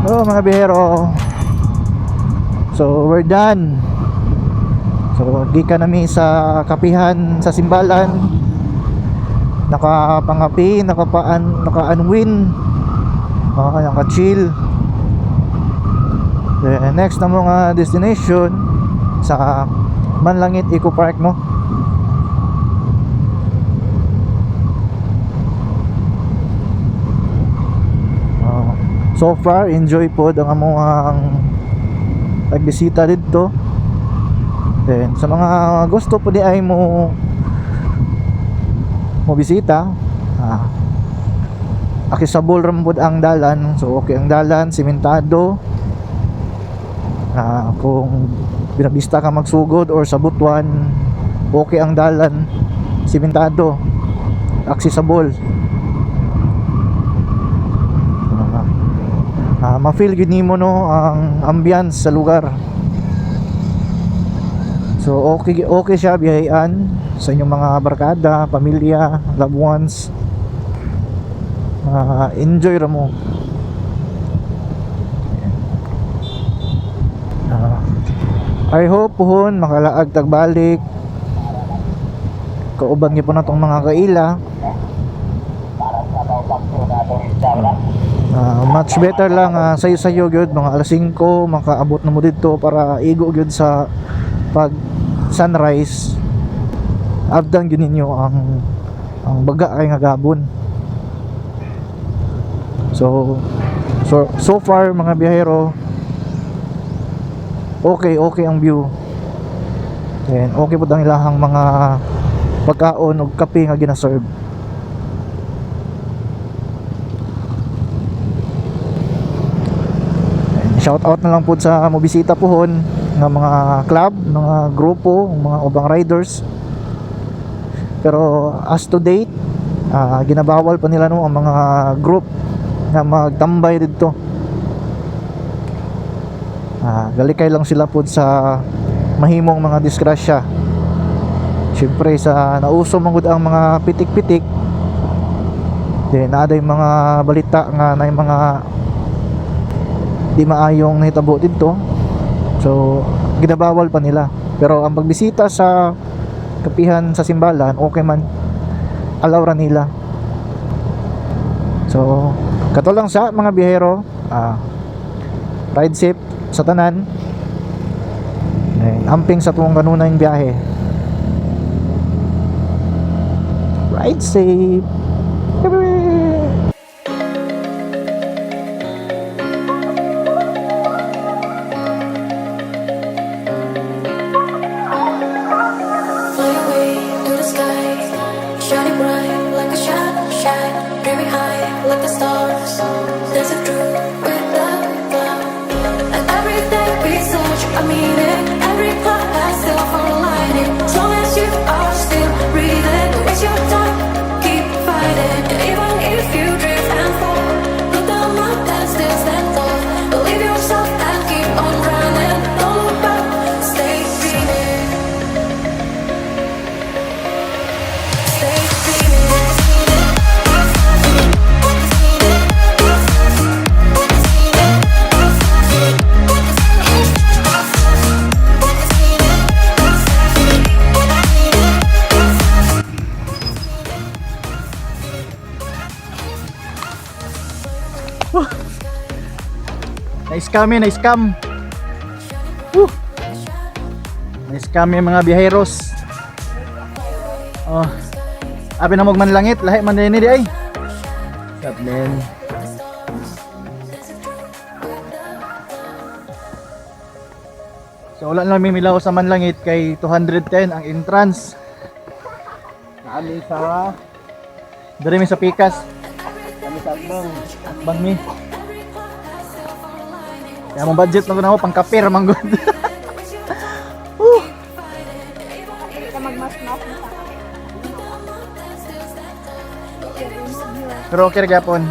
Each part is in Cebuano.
Oh, mga biyahero. So, we're done. So, gikan nami sa kapihan sa Simbalan. Nakapangapi, nakapaan, naka-unwind. Oh, naka-chill. Then, next na mga destination sa Manlangit Eco Park, no? Oh, so far, enjoy po ang among pagbisita dito. Then sa mga gusto po di ay mo mo bisita, accessible ra man pud ang dalan. So okay ang dalan, simentado. Kung binabista ka magsugod or sa Butuan, okay ang dalan, simentado, accessible. Ma-feel gyud nimo, no, ang ambience sa lugar. So okay okay siya biyahean sa inyong mga barkada, pamilya, loved ones. Enjoy ra mo. I hope puhon makalaag tagbalik kauban gyud po natong mga kaila. Much better lang sayo-sayo gyud mga alas 5 makaabot na mo didto para igo gyud sa pag sunrise. Abdan gyud ninyo ang baga kay nga gabon. So so far, mga biyahero, okay okay ang view. Then okay pud ang ilahang mga pagkaon ug kape nga gina-serve. And shout out na lang po sa mobisita pohon nga mga club, mga grupo, mga ubang riders. Pero as to date, ginabawal pa nila, no, ang mga group nga magtambay didto. Galikay lang sila pod sa mahimong mga disgrasya. Siyempre sa nauso man gud ang mga pitik-pitik. Then naa day mga balita nga naay mga di maayong nahitabo didto. So ginabawal pa nila. Pero ang pagbisita sa kapihan sa Simbalan, okay man. Allow ra nila. So kato lang sa mga biyahero, ride safe sa tanan. And amping sa tuong kanunayng biyahe. Ride safe. Fly away to the sky, shining bright like a shadow, shine, dreaming high like the stars, dancing through with the cloud. And every day we search a meaning, every cloud has silver lining. As long as you are still breathing, don't waste your time, keep fighting. And even if you drift and fall, look down and still stand tall. Believe yourself and keep on running. Don't look back, stay dreaming. Stay dreaming. Na-scam eh, na-scam. Woo! Na-scam yung mga biyaheros. Oh. Abi na Manlangit, lahi man din di ay. Sup, man? So wala na lang mimilaw sa Manlangit kay 210 ang entrance. Naami sa Diri mi sa Pikas, kami sa Akbang. bang mi. Kaya mong budget lang ko pang kapir man gud. Woo! Ka magmas-mas na sa Pero okay ra gyapon.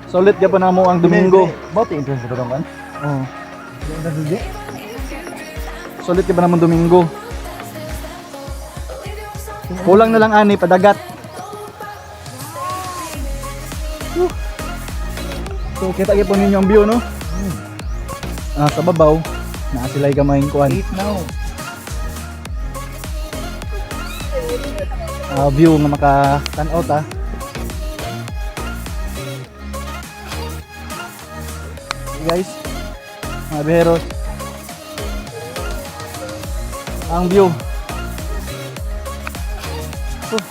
Solid gyapon na mo ang Domingo. Ba't yung entrance ba kan? Oh. Entrance di? Solid gyapon naman Domingo. Kulang na lang ani padagat. Whew. So kita gyud po ninyo ang view, no? Ah, sa babaw, naa sila'y gamayng kuan. 8 now. Ah, view nga makatan-aw ta. Hey guys, mga biheros. Ang view. Oh.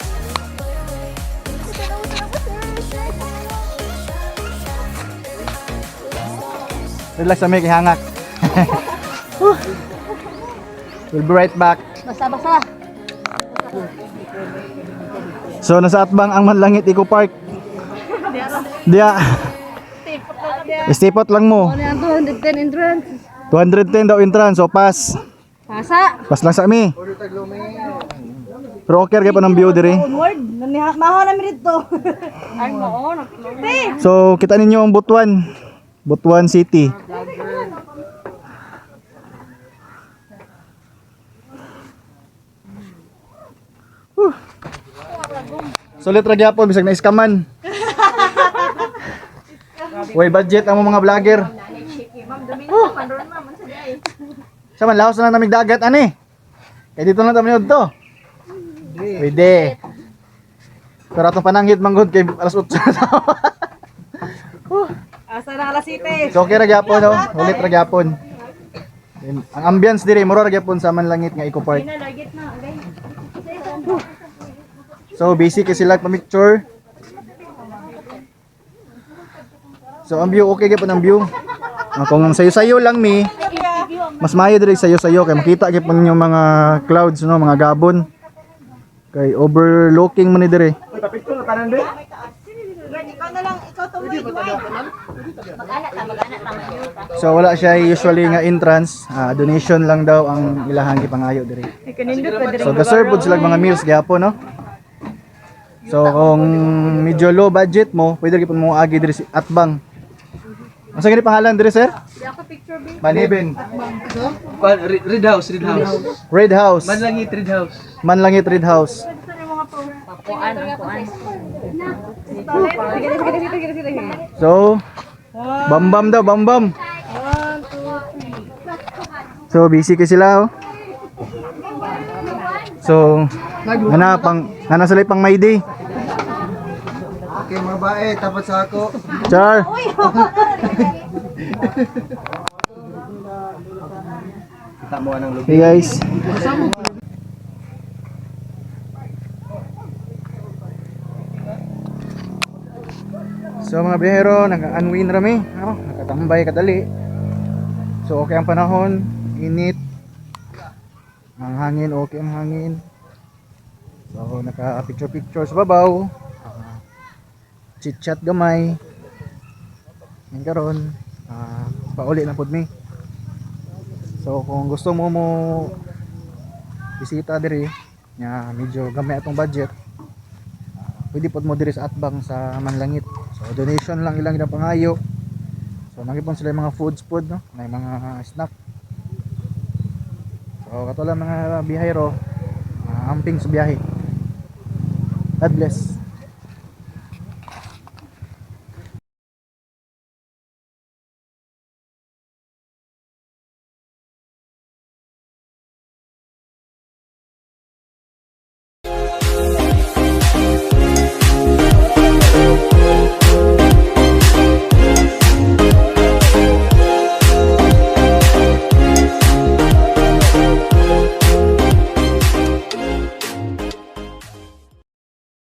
Relax na may kihangak. Whew. We'll be right back. Basa-basa. So nasa atbang ang Manlangit Eco Park. Diya. Istipot lang mo. Ano yung 210 entrance? 210 daw entrance, so pass. Pasa. Pass lang sa ami. Pero okay pa ng view diri. Onward. Maho namin dito. Ay, mao. Te! So kita ninyo ang Butuan. Butuan City. Whew. Sulit ra gyapon bisag na-scaman. Way budget ang mga vlogger. Whew. Sa man laos na lang namig dagat ani. Kay dito lang tayo to. Pwede. Pero atong pananghit manggod kay alas 8 na tawa. Asa na alas 7. So okay ra gyapon, no? Ulit ra gyapon. Ang ambience dire mura ra gyapon sa Manlangit nga Eco Park. So busy kay sila pa-picture. So ang view, okay gyapon ang view. Ah, kung ang sayo-sayo lang mi, mas maayo dire sayo-sayo kay makita gyapon yung mga clouds, no, mga gabon. Kay overlooking man ni dire. Uy, papicture na tanan be. Ikaw na lang, ikaw tumoy. So wala siya usually nga entrance, ah, donation lang daw ang ilahang gipangayo dire. So ga-serve pud sila mga meals gyapon, no? So kung medyo low budget mo, pwede gyud mo agi diri si Atbang. Unsa gani pangalan diri, sir? Manheben. Kuan, Red House, Red House. Red House. Manlangit Red House. Manlangit Red House. So, bambam daw, bambam. So, busy kay sila, oh. So, ana pang ana sila pang my day. Okay, mga bae, tapat sa ako. Char. Kita mo anang lubi. Hey guys. So mga biyahero, nag-unwind rami, no? Nakatambay kadali. So okay ang panahon, init. Ang hangin, okay ang hangin. So naka picture picture sa babaw. Ah, chit-chat gamay. Yan karon, ah, pauli na pud mi. So kung gusto mo mo bisita diri nga medyo gamay atong budget, ah, pwede pod mo diri sa Atbang sa Manlangit. So donation lang ilang ginapangayo. So nagipon sila yung mga foods pod, no, may mga snack. So kato lang mga biyahero, ah, amping sa biyahe. God bless.